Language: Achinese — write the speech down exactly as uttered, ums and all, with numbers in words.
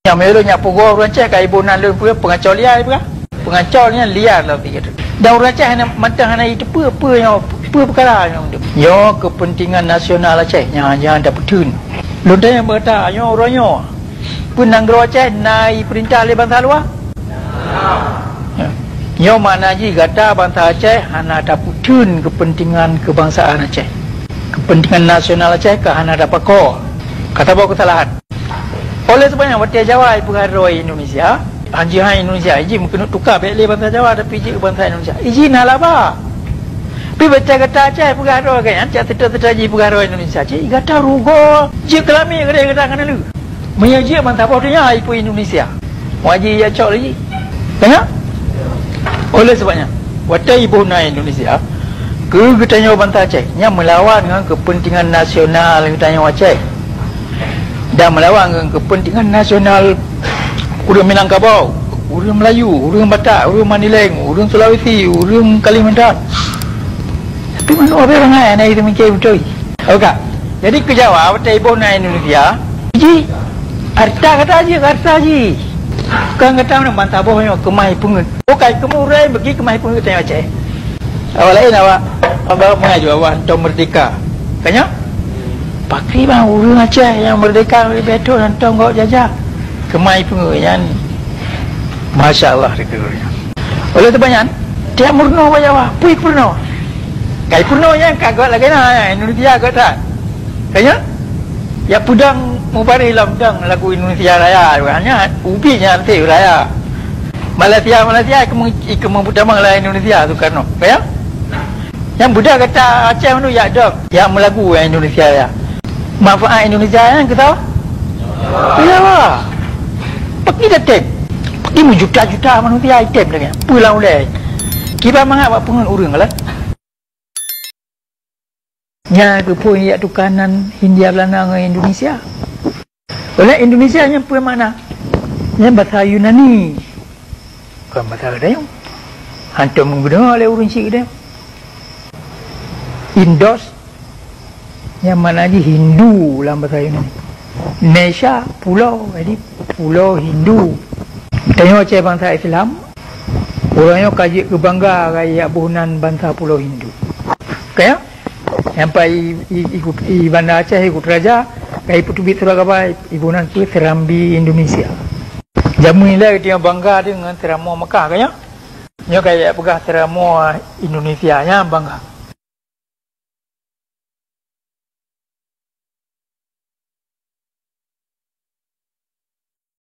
Nyang meulôn nyak peugoe ureuëng Aceh ka iboh nan lôn peue, peungaco liar ipeugah. Peungaco nyan liar lom pike. Dan ureuëng Aceh hana mantong hana iteupeue peue nyoe, peue peukara nyoe. Nyoe keupeuntengan nasional Aceh nyang, nyang tapeutheun. Lôn tanyong bak gata, nyoe uroe nyoe, peue nanggroe Aceh na ipeurintah lé bansa luwa? Ya. Nyoe makna jih gata bansa Aceh hana tapeutheun keupeuntengan keubangsaan Aceh. Keupeuntengan nasional Aceh ka hana tapakoe. Ka taboh keusalahan. Oleh sebab nyan, watée Jawa ipeugah droe Indonesia, hanjeuet hai Indonesia, iji meukeuneuk tuka bék lé bansa Jawa, tapi jeuet bansa Indonesia. Iji na laba. Pi baca gata Aceh peugah droe geuh nyan, cak seutôt-seutôt jipeugah droe Indonesia. Cit gata rugoe, jeuet keulamé keudeh gata keuneulheueh. Meunyoe jeuet bansa boh donya ipeue Indonesia. Wajib ya cok lagi. Tanya? Oleh sebab nyan, watée iboh na Indonesia, keu geutanyoe bansa Aceh, nyan meulawan ngon keupeuntengan nasional geutanyoe Aceh. Dan meulawan ngon keupeuntengan nasional ureuëng Minangkabau, ureuëng Melayu, ureuëng Batak, ureuëng Mandailing, ureuëng Sulawesi, ureuëng Kalimantan. Tapi manok abée bangai aneuk itu mikir beutôi. Oke. Jadi keu Jawa, watée iboh na Indonesia, ji, harta gata jih, harta jih. Kon gata meunan bansa boh nyoe keumah ipeungeuet. Bukai keumurah bagi keumah ipeungeuet tanyoe Aceh. Awak laén awak, awak mengaju awak hantom merdeka. Kan nyo? Pakri bang ureuëng Aceh nyang merdeka leubeh thon hantom gok jajah. Keumah ipeungeuet nyan. Masya Allah, dikeue nyan. Oleh sebab nyan, tiap meurunoe bak Jawa, pui peurunoe. Kai peurunoe nyan ka gok lagée na, Indonesia gok that. Kan nyo? Ya peudong mubareh lom dong lagu Indonesia Raya, hanya ubi nyan teuh raya. Malaysia, Malaysia ikeu, ikeu meutamong lam Indonesia Soekarno. Kan nyo? Nyang beudah gata Aceh nyoe yak dong, yak meulagu nyang Indonesia ya. Manfaat Indonesia nyan keu saboh? Keu Jawa. Pakri tatem. Pakri meujuta-juta manusia item lagée nyan. Peue lam ulée? Kiban mangat bak peungeuet ureuëng lah. Nyan keupeue yak tukanan Hindia Belanda ngon Indonesia. Oleh Indonesia nyan peue makna? Nyan basa Yunani. Kon basa geutanyoe. Hantom geudeungoe lé ureuëng chik geutanyoe. Indos, nyang makna jih Hindu lam basa Yunani. Nesia, pulo, jadi pulo Hindu. Tanyoe Aceh bansa Islam, ureuëng nyoe ka jeuet keu bangga keu yak boh nan bansa pulo Hindu. Ka ya? Sampai i, i, i, i Banda Aceh, i Kuta Raja, ka ipeuteubiet surat kaba, iboh nan peue Serambi Indonesia. Jameun ilée geutanyoe bangga deungon Seuramoe Mekah, ka nyo? Nyoe ka ipeugah Seuramoe Indonesia, nyan bangga.